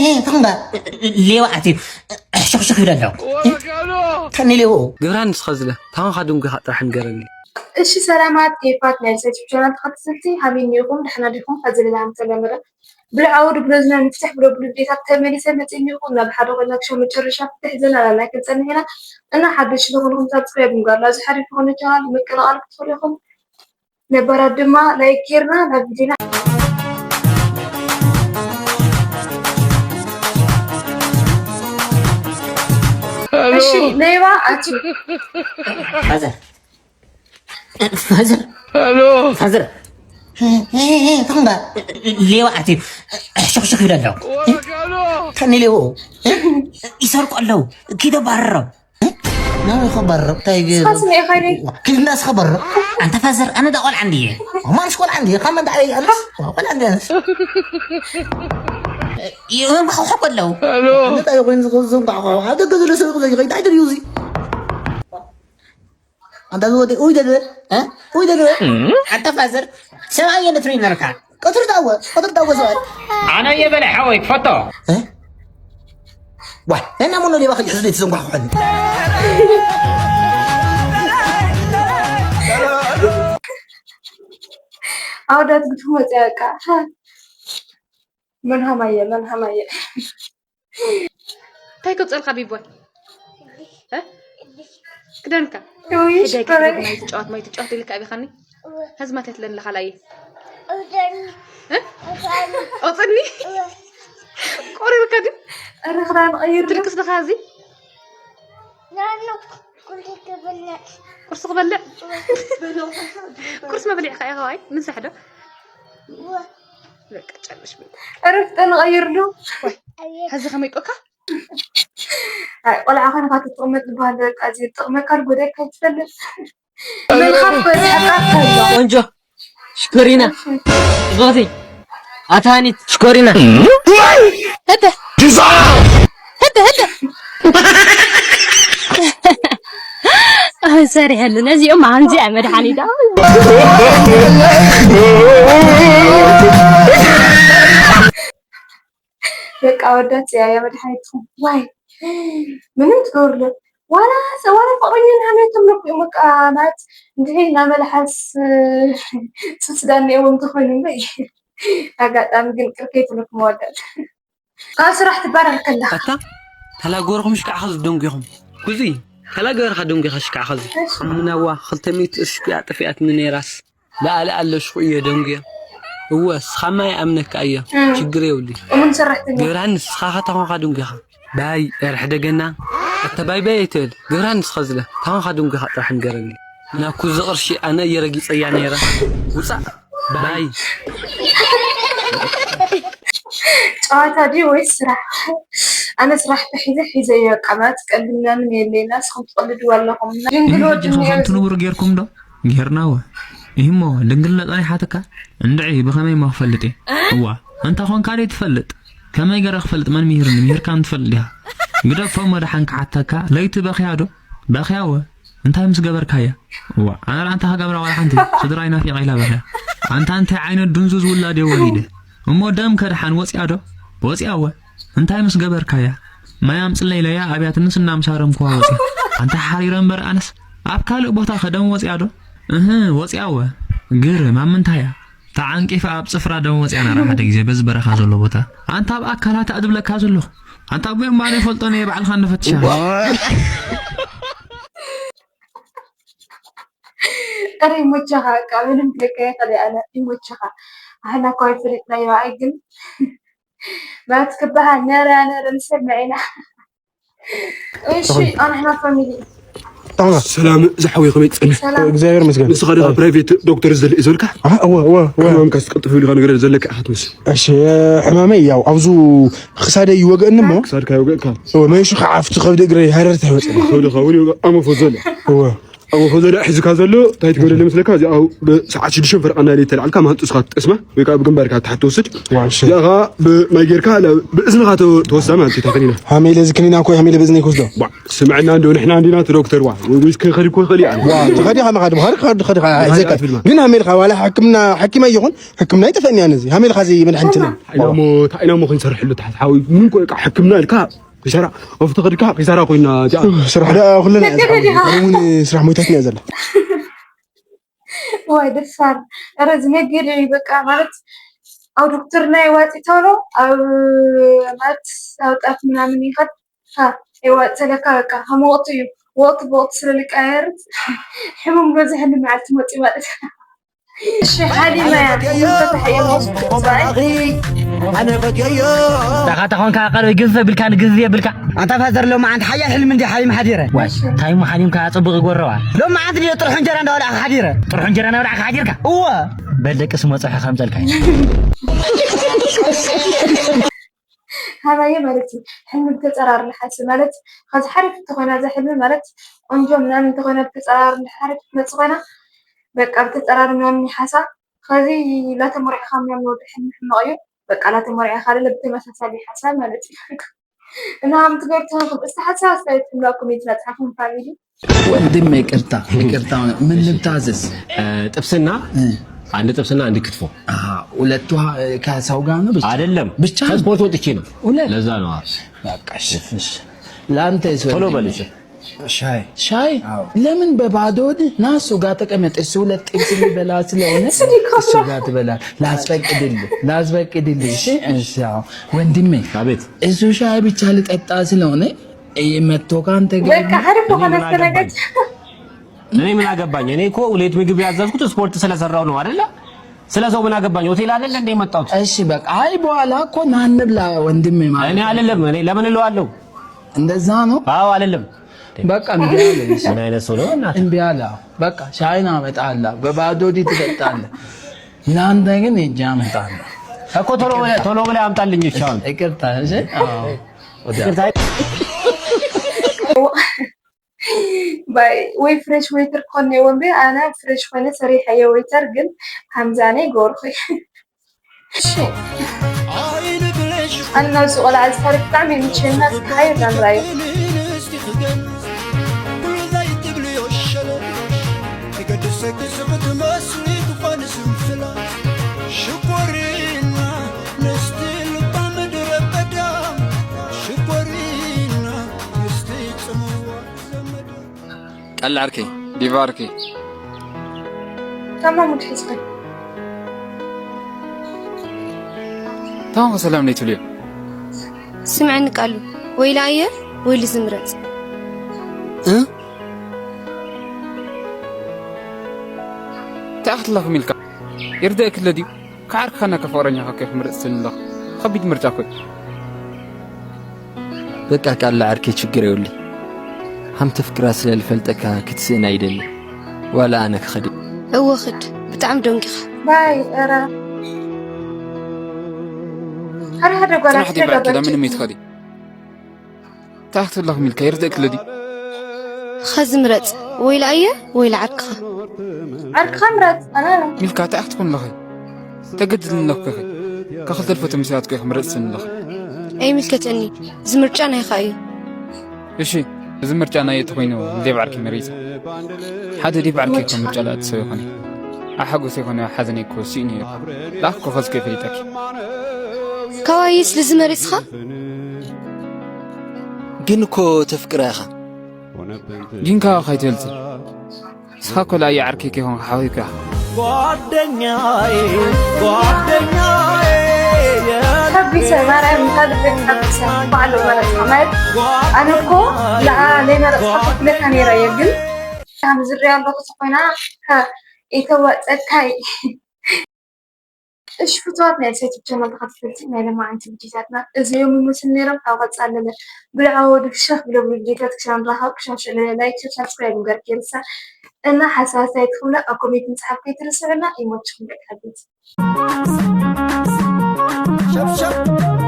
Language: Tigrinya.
እ፣ ተኽንዳ ሌባ ኣትዩ ሕሹኽሹኽ ይብሎ ኣሎ። ከኒ ሌባኡ። ግብራ ንስኻ ዝለ፣ ታንኻ ድንጉኻ ጥራሕ ንገረኒ። እሺ፣ ሰላማት ኬፋት ናይ ዩቱብ ቻናል ተኸታተልቲ፣ ሃሚን ዲኹም? ደሕና ዲኹም? ከዚ ሌላ ሃምተ ለመደ ብልዓዊ ድብሎ ዝና ንፍትሕ ብሎ ብሉ ቤታት ተመሊሰ መጽእ ዲኹም? ናብ ሓደ ኮይና ክሻ መጨረሻ ፍትሕ ዘና ላና ክንጸንሕ ኢና። እና ሓደሽ ዝኾንኩም ሳብስክራይብ ምግባር፣ ላዚ ሓሪፍ ዝኾነ ቻናል ምቅላል ክትኽእሉ ኢኹም። ነባራት ድማ ላይክ ጌርና ናብ ቪዲዮና። እሺ፣ ነይባ ኣቲ። ፋዘር። ፋዘር። ፋዘር። እ፣ እ፣ እ፣ ተኽንዳ ሌባ ኣትዩ ሕሹኽሹኽ ይብሎ ኣሎ። ከኒ ሌባኡ። ይሰርቁ ኣለዉ። ኪዶ ባረሮም። ናበይ ክበርቕ? እንታይ ገይሩ? ስኻስ እኔ ኸይደ? ክልና ስኸበርቕ? ኣንታ ፋዘር፣ ኣነ ዳ ቆልዓ እንድየ። ማንስ ቆልዓ እንድየ? ካብ መን ዳዕበይ ኣነስ? ቆልዓ እንድየ ኣነስ? ይንቋሕቋሑ ኣለዉ። እንታይ ኮይኑ ዝኽዝንቋሕቋሑ? ኣብ ደገ ዘሎ ሰብ ዘይኸይድ ኣይደልዩ እዚ። ኣንታ ዝወደ፣ ኡይ ደደ፣ እ? ኡይ ደደ። ኣንታ ፋዘር፣ ሰብኣይ የለ ትሪነርካ። ቀትሪ ዳወ፣ ቀትሪ ዳወ ሰብኣይ። ኣነ እየ በለ ሓወይ ክፈቶ። እ? ዋ፣ እና ሞኖ ሌባ ከጅ ሕዝብ የተዘንጓ ኾን። ኣውዳት ግድፉ መጽያ በቃ። መን ሃማየ፣ መን ሃማየ። እንታይ ክብጸልካ ቢቦይ? እ? ክደንካ? ውይ፣ ሕደግ፣ ሽኮረይ። ሕደግ፣ ማይ ትጫወት፣ ማይ ትጫወት ኢልካ ኣቢኻኒ። ሀዝማት የትለን ለኻላየ። እ? ኣውፅኒ? ቆሪብካ ድዩ? ኧረ ክዳን ቀይር። ትልቅስ ለኻ እዚ? ቁርሲ ክበልዕ? ቁርሲ መብሊዕካ ኢኻ ዋይ? ምን ሳሕዶ? በቃ ጨርሽ በቃ። ኧረ ክዳን ቀይር ዶ? ሀዚ ከመይ ጦካ? ኣይ፣ ቆልዓ ኾይንካ ትጥቕመጥ ዝበሃል በቃ፣ እዚ ጥቕመካ ዝጎደልካ ይትፈልጥ። መልኻፍ በዝሐካ ከሎ። ቆንጆ፣ ሽኮሪና፣ እሺ። ጽብቕቲ፣ ኣታኒት፣ ሽኮሪና። ህደ። ህደ፣ ህደ። ኣይ፣ ሰሪሐሉ። ነዚኦም ኣምዚኣ መድሓኒት። በቃ ወዳት እያ፣ ያ መድሓኒት ትኹን። ዋይ፣ ምንም ትገብርሉ። ዋላ ሰ-፣ ዋላ ፍቕረኛ ንሃመት ትምልኩ እዮም። በቃ ማለት እንድዒ እናመልሓስ ሱስ ዳኒኤዎም ተኾይኑ እምበር። ኣጋጣሚ ግን ቅርከይ ትልኩ መወዳት። ካብ ስራሕ ትባረር ከለኻ። ኣታ፣ ተላገርኩም ሽካዕኻ ዝደንጉኹም። ኩዚ፣ ተላገርካ ደንጉኻ ሽካዕኻ ዚ። እሺ። ኣምናዋ፣ ክልተ ሚእቲ እሽኩ እያ ጠፊኣትኒ ነይራስ። ለኣለ ኣለሽ እየ ደንጉየ። እወ፣ ስኻማ ይኣምነካ እየ። እም። ችግር የብሉ። እሙን ሰራሕተኛ። ገብርሃንስ፣ ስኻ ኸ ታኾንካ ደንጉኻ? ባይ፣ ኧረ ሕደገና። ኣታ ባይ ባይ ኣይትበል። ገብርሃንስ ኸዝለ፣ ታኾንካ ደንጉኻ ጥራሕ ንገረኒ። ናኩ ዝቕርሺ ኣነ እየ ረጊጸያ ነይረ። ውጻእ። ባይ። ጨዋታ ድዩ ወይስ ስራሕ? ኣነ ስራሕ ተሒዘ ሒዘ እየ። በቃ ማለት ቀልዲ ምናምን የለና። ንስኹም ትቐልድዎ ኣለኹም። እና ድንግል ወዲ ሕጂ እኒኦ ከምቲ እዚ። ንቡር ጌርኩም ዶ? ጌርናዎ። ይህሞ ድንግል ነጻ ይሓተካ? እንድዒ ብኸመይ እሞ ክፈልጥ እየ? እዋ፣ እንተ ኾንካ ደይ ትፈልጥ? ከመይ ገረ ክፈልጥ መን ምሂርኒ? ምሂርካ እንትፈልጥ ዲኻ? ግደፎ እሞ ደሓን ክሓተካ፣ ለይቲ በኽያ ዶ? በኽያ ወ? እንታይ ምስ ገበርካያ? እዋ፣ ኣነ ደኣ እንተ ክገብራ ዋላ ሓንቲ፣ ስድራይ ናፊቐ ኢላ በኽያ። ኣንታ እንታይ ዓይነት ድንዙዝ ውላድ እየ ወሊደ? እሞ ደም ከድሓን ወጽያ ዶ? ወጽያ ወ? እንታይ ምስ ገበርካያ? ማይ ኣምጽለይ ኢለያ ኣብያትንስ እናምሳረምኩዋ ወጽያ። ኣንታ ሓሪረ እምበር ኣነስ ኣብ ካልእ ቦታ ከደም ወጽያ ዶ? እህ፣ ወጽያ ወ? ግርም፣ ኣብ ምንታያ? ተዓንቂፋ ኣብ ጽፍራ ደም ወጽያ ናራ ሓደ ግዜ በዚ በረኻ ዘሎ ቦታ። ኣንታ ኣብ ኣካላታ እድብለካ ዘለኹ። ኣንታ ኣቦይ እምበኣር ይፈልጦ ነየ ባዕልኻ እንፈትሻ። ኧረ ይሞቸኻ፣ በቃ ምንም ክልከ ይኽእል ኣነ ይሞቸኻ። ኣሕና እኮ ኣይፈለጥናዮ፣ ኣይ ግን ማለት ክበሃል ነረ፣ ነረ ንሰምዕ ኢና። እሺ፣ ኣንሕና ፋሚሊ። ሰላም ዝሓወይ፣ ከመይ ትጸንሕ? ሰላም። እግዚኣብሔር ይመስገን። ንስኻ ዲኻ ፕራይቬት ዶክተር ዝደሊ እዩ ዘልካ? ኣህ፣ እወ፣ እወ፣ እወ። ሕማምካ ዝቀልጥፍ ኢልካ ነገር ዘለካ ኢኻ ትመስል። እሺ፣ ሕማመይ ያው ኣብዙ ክሳደይ ይወገእኒ እሞ። ክሳድካ ይወገእካ? እወ፣ መይሹ ከዓ ኣብቲ ከብዲ እግረይ ሃረርታ ይወፅእ። ከብድኻ እውን ይወገእ፣ ኣመፎ ዘሎ። እወ። ኣብ ወፎ ዘሎ ሒዝካ ዘሎ እንታይ ትገብረሉ ይመስለካ? እዚኣ ኣብ ብሰዓት ሽዱሽተ ፈረቓ እናደየት ተልዓልካ ማንጡስካ ትጠስማ ወይ ከዓ ብግንባርካ ትሓት ትወስድ። እዚኣ ከዓ ብማይ ጌርካ ለ- ብእዝንኻ ተ- ትወስዳ ማለት እዩ። እታ ከኒና ሃሜለ እዚ ክኒና እኮ ሃሜለ ብእዝነይ ክወስዶ። ባ ስምዕና እንዶ ንሕና እንዲና እቲ ዶክተር ዋ ወይ ወይ እስከ ኸዲ እኮ ይኽእል እዩ። ዋ ትኸዲ ከማ ኸዲ ኸዲ ኸዲ ኸዲ ኣይዘካ ኣትብል ማለት። ግን ሃሜልካ ዋላ ሕክምና ሕኪም ኣይኹን ሕክምና ይጠፈእኒ ኣነ እዚ ሃሜልካ እዚ መድሓኒትና። ታይናሞ ታይናሞ ክንሰርሕሉ ታሓት ሓዊ ምንም እኮ በቃ ሕክምና ኢልካ ኪሳራ ኣብቲ ኸድካ ኪሳራ ኮይና እዚኣ። ስራሕ ደኣ ኩልና እያ ስራሕ ሞይታ። ኣነ እውን ስራሕ ሞይታትኒ እያ ዘላ። ዋይ ደፋር። ኧረ ዝነገር እዩ በቃ ማለት ኣብ ዶክተርና የዋፂ ተብሎ ኣብ ማለት ኣብ ጣፍ ምናምን ይኸድ የዋፅእ ለካ በቃ ከም ወቅቱ እዩ። ወቅቱ ብወቅቱ ስለልቀያየር ሕሙም በዝሐኒ መዓልቲ መፂ ማለት እዩ። እሺ ሓሊመ ምንፈታሕ እዮም ወስዱ ሰብኣይ ኣነ ፈትየዮ። ታኻ ተኾንካ ቀርቢ ግፍ የብልካ ንግፍ የብልካ። ኣንታ ፋዘር ሎማዓንቲ ሓያል ሕልሚ እንዲ ሓሊም ሓዲረ። እንታይ እሞ ሓሊምካ ጽቡቕ ይጎረዋ። ሎማዓንቲ ድዮ ጥርሑ እንጀራ እንዳበላዕካ ሓዲረ። ጥርሑ እንጀራ እንዳበላዕካ ሓዲርካ። እወ። በል ደቂ ስሞ ጽሑ ከምጸልካ። ሃባየ ማለት እዩ። ሕልሚ ብተፀራር ንሓስብ ማለት ከዚ ሓሪፍ እንተኾይና እዛ ሕልሚ ማለት ቆንጆ ምናምን እንተኾይና ብተፀራር ሓሪፍ ትመፅእ ኮይና በቃ ብተፀራር ምናምን ይሓሳ ከዚ ላተሞሪዕኻ ምናምን ወዲ ሕልሚ ሕማቕ እዩ። በቃ ላተሞሪዕኻ ለለ ብተመሳሳሊ ሓሳብ ማለት እዩ። እና ከም ትገብሩ ተኾንኩም እስቲ ሓሳብ ኣስተያየት ትህልዋ ኮሜንት መፅሓፍኩም ፋሚሊ ወንድም ይቅርታ ይቅርታ ምን ልታዘዝ? ጥብስና አንድ ጥብስና አንድ ክትፎ። ሁለቱ ከሰው ጋር ነው ብቻ አይደለም ብቻ ከስፖርት ወጥቼ ነው። እውነት? ለዛ ነው። በቃ እሺ እሺ። ለአንተ ቶሎ በል እሺ። ሻይ ሻይ ለምን በባዶ ሆድ ና እሱ ጋር ተቀመጥ። እሱ ሁለት ጥብስ ሊበላ ስለሆነ እሱ ጋር ትበላ። ላስፈቅድልህ ላስፈቅድልህ። እሺ እሺ። አዎ ወንድሜ አቤት እሱ ሻይ ብቻ ልጠጣ ስለሆነ መጥቶ ከአንተ ጋር በቃ ሀሪፍ ሆነ ተነገር እኔ ምን አገባኝ? እኔ እኮ ሌት ምግብ ያዘዝኩት ስፖርት ስለሰራው ነው አይደለ? ስለ ሰው ምን አገባኝ? ሆቴል አይደለ እንደ የመጣሁት? እሺ በቃ አይ በኋላ እኮ ና እንብላ ወንድሜ ማለት እኔ አይደለም እኔ ለምን እለዋለሁ? እንደዛ ነው። አዎ አይደለም። በቃ እምቢ አለ። እሺ ምን አይነት ሰው ነው እናት? እምቢ አለ። በቃ ሻይን አመጣለሁ በባዶ ሆድ ትጠጣለህ። ለአንተ ግን ሄጄ አመጣለሁ። እኮ ቶሎ ብለህ ቶሎ ብለህ አምጣልኝ። እሺ አሁን ይቅርታ። እሺ አዎ ይቅርታ። ወይ ፍሬሽ ዌይተር ኮነ ወንቤ ኣነ ፍሬሽ ኮይነ ሰሪሐ እየ ዌይተር ግን ከምዛ ናይ ጎርኹ እሺ ኣነ ናብ እዚ ቆልዓ ዝፈርድ ብጣዕሚ ይምችየና። ሓይር ናንራዩ ሽኮሪና ንስቲ ልባ ምድረ በዳ ሽኮሪና ንስቲ ጽምዋ ዘመዳ ቀላ ዓርከይ ዲቫ ዓርከይ ታማሙድ ሒዝካ ታማኸ ሰላም ነይ ትብልዮ? ስምዐኒ ቃሉ፣ ወይ ለኣየ ወይ ልዝምረጽ። እንታይ ክትላኽም ኢልካ? ይርደእክለ ድዩ? ከዓርክኻና ከፍቕረኛኻ እኮ ክምረጽ ትብል ኣለኹ። ኸቢድ ምርጫ እኮ እዩ። በቃ ቃል ለዓርከይ ችግር የብሉይ። ሃም ተፍቅራ ስለ ልፈልጠካ ክትስእን ኣይደሊ። ዋላ ኣነ ክኸድ እየ። እወ ኽድ። ብጣዕሚ ደንጊኻ። ባይ እረ ሓደ ሓደ ጓላት ጽናሕ ዲባ ኣኪዳ ምንም ይትኸዲ። እንታይ ክትብላ ኢልካ ይርደእክለ ድዩ? ኸዚ ምረጽ፣ ወይ ለኣየ ወይ ለዓርክኻ። ዓርክኻ ምረጽ። ኣነ ሚልካ እንታይ ክትኮን ኣለኺ? ተገድድኒ ኣለኩ ኢኺ። ካብ ክልተ ዝፈትዎ መሲላትኪ ኢኺ ምረጽ ትብልኒ ኣለኺ። ኣይምልከተኒ፣ እዚ ምርጫ ናይኻ እዩ። እሺ፣ እዚ ምርጫ ናየ ተኾይኑ ንዴቭ ዓርከይ መሪጸ። ሓደ ዴቭ ዓርከይ እኮ ምርጫ ለኣቲ ሰብ ይኾነ። ኣብ ሓጎሰይ ይኾነ ኣብ ሓዘነይ እኮ ስኢኑ እዩ። ለኣኽ እኮ ኸዚ እኮ ይፈልጠኪ። ካባይ ስለ ዝመሪጽኻ? ግን እኮ ተፍቅራ ኢኻ። ግን ካባኻ ኣይትበልጽን። ንስኻ እኮ ለኣየ ዓርከይ ከይኮንካ ሓውካ ኢኻ። ጓደኛዬ ጓደኛዬ ተቢሰ ማርያም ካብ ልበይ ተቢሰ ባዕሉ መረጽካ ማለት ኣነ እኮ ለኣ ዘይመረጽካ ክብለካ ነይረ እየ ግን ከም ዝሪኣ ኣለኹ ዝኾና ኢተዋፀካይ እሺ ፍትዋት ናይ ሰይት ቻናል ተኸታተልቲ ናይ ለማዓንቲ ቪዲዮታትና እዚኦም ይመስሉ ነይሮም። ካብ ቀፃለለ ብልዓ ወዱ ሸፍ ብለብሉ ቪዲዮታት ክሳብ ንራኸብ ክሻሸለ ላይክ ሸር ሳብስክራይብ ምግባር ከይርሳዕ እና ሓሳብ ኣስተያየትኩም ኣብ ኮሜንት ምፅሓፍ ከይትርስዑና። ይመችኩም ደቂ ዓበይቲ። ሸብሸብ